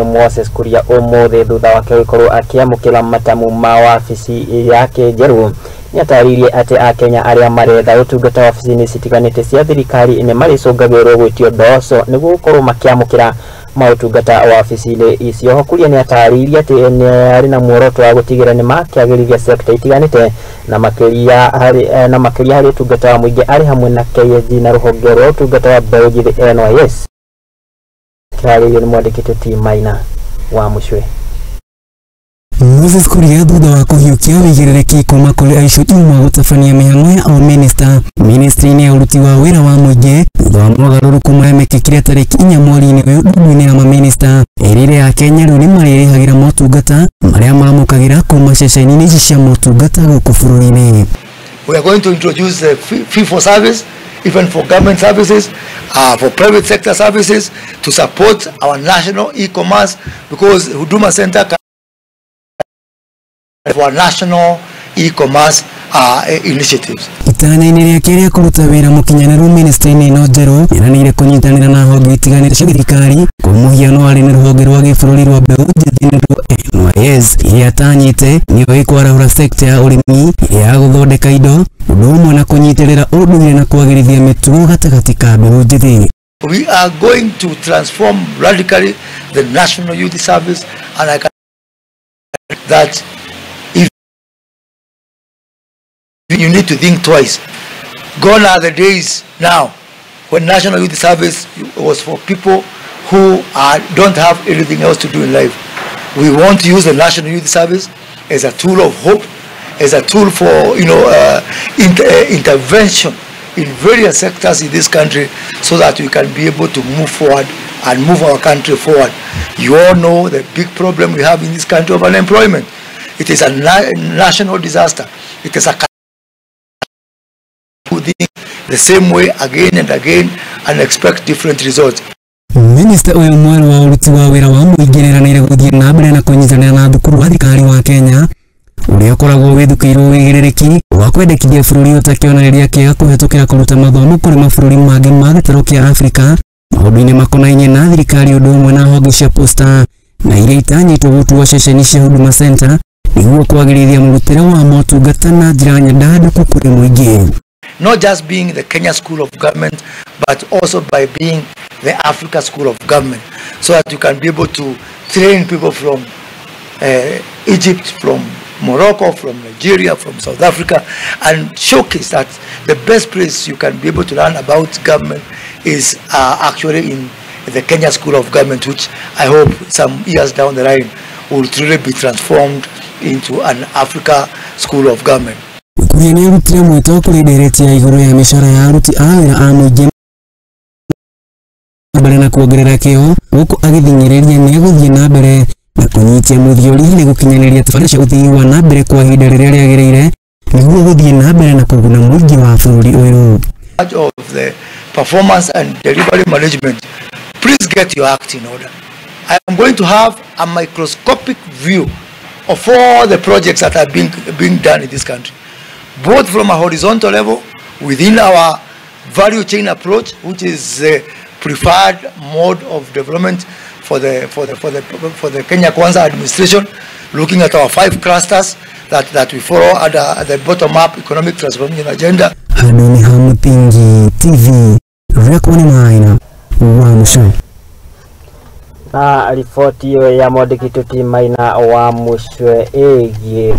Moses Kuria ũmũthĩ thutha wake gũkorwo akĩamũkĩra matamu ma wabici yake njerũ. Nĩatarĩirie atĩ akenya arĩa maretha ũtungata wabici-inĩ citiganĩte cia thirikari nĩ marĩcũngagĩrwo gwĩtio ndoco nĩguo gũkorwo makĩamũkĩra maũtungata wabici-inĩ icio. Kuria nĩatarĩirie atĩ nĩ arĩ na muoroto wa gũtigĩrĩra nĩ makĩagĩrithia sekta itiganĩte na makĩria harĩ ũtungata wa mũingĩ arĩ hamwe na KAG na rũhonge rwa ũtungata wa mbeũ njĩthĩ NYS. Kĩharĩirio nĩ mwandĩki T Maina wa Mũcwe. Moses Kuria thutha wa kũhiũkia wĩigĩrĩrĩki kuma kũrĩ Aisha Juma gũtabania mĩhang'o ya o minista ministry-inĩ ya ũruti wa wĩra wa mũingĩ thutha wa mogarũrũku marĩa mekĩkire tarĩki 4 mweri-inĩ ũyũ ndundu-inĩ ya maminista ĩrĩre ya Kenya rĩu nĩ marĩrĩhagĩra motungata marĩa mamũkagĩra kuma ceceni-inĩ ici cia motungata gũkũ bũrũri-inĩ. We are going to introduce the fee for service, even for government services, for private sector services, to support our national e-commerce, because Huduma Center can for national e-commerce initiatives. Itanya-inĩ rĩake rĩa kũruta wĩra mũkinyanĩru ministry-inĩ ĩno njerũ nĩeranĩire kũnyitanĩra na honge itiganĩte cia thirikari kwa mũhiano arĩ na rũhonge rwa gĩbũrũri rwa mbeũ njĩthĩ nĩruo NYS ĩrĩa atanyĩte nĩyo ĩkwarahũra sekta ya ũrĩmi, ĩrĩa ya gũthondeka indo, ũndũ ũmwe na kũnyitĩrĩra ũndũire na kwagĩrithia mĩtugo gatagatĩ ka mbeũ njĩthĩ. We are going to transform radically the National Youth Service, and I can that if you need to think twice. Gone are the days now when National Youth Service was for people who don't have anything else to do in life. We want to use the National Youth Service as a tool of hope, as a tool for intervention in various sectors in this country, so that we can be able to move forward and move our country forward. You all know the big problem we have in this country of unemployment. It is a national disaster. It is a thing the same way again and again and expect different results. Minista ũyũ mwerũ wa ũruti wa wĩra wa mũingĩ nĩeranĩire gũthiĩ na mbere na kũnyitanĩra na thukuru wa thirikari wa Kenya ũrĩa ũkoragwo wĩthukĩirwo wĩigĩrĩrĩki wa kwendekithia bũrũri ũyũ ta kĩonereria kĩega kũhetũkĩra kũruta mathomo kũrĩ mabũrũri mangĩ ma gĩtarũ kĩa Afrika maũndũ-inĩ makonainie na thirikari ũndũ ũmwe na honge cia posta na iria itanyĩtwo gũtuo ceceni cia Huduma Center nĩguo kwagĩrithia mũrutĩre wa motungata na njĩra nyandandũku kũrĩ mũingĩ. Not just being the Kenya School of Government, but also by being the Africa School of Government, so that you can be able to train people from Egypt, from Morocco, from Nigeria, from South Africa, and showcase that the best place you can be able to learn about government is actually in the Kenya School of Government, which I hope some years down the line will truly be transformed into an Africa School of Government. Kuria nĩarutire mwĩto kũrĩ ndereti ya igũrũ ya mĩcara ya aruti a wĩra a mũingĩ mbere na kuongerera kĩo gũkũ agĩthing'ĩrĩria nĩegũthiĩ na mbere na kũnyitia mũthiori harĩ gũkinyanĩria tabarĩra cia ũthii wa na mbere kwa ihinda rĩrĩa rĩagĩrĩire nĩguo gũthiĩ na mbere na kũguna mũingĩ wa bũrũri ũyũ. Of the performance and delivery management, please get your act in order. I am going to have a microscopic view of all the projects that are being done in this country, both from a horizontal level within our value chain approach, which is the preferred mode of development for the Kenya Kwanza administration, looking at our 5 clusters that we follow at the bottom-up economic transformation agenda. Hanuni Hamuthingi TV, Rekoni Maina wa Mũcwe. Na riboti ĩyo ya mwandĩki T Maina wa Mũcwe ĩgiĩ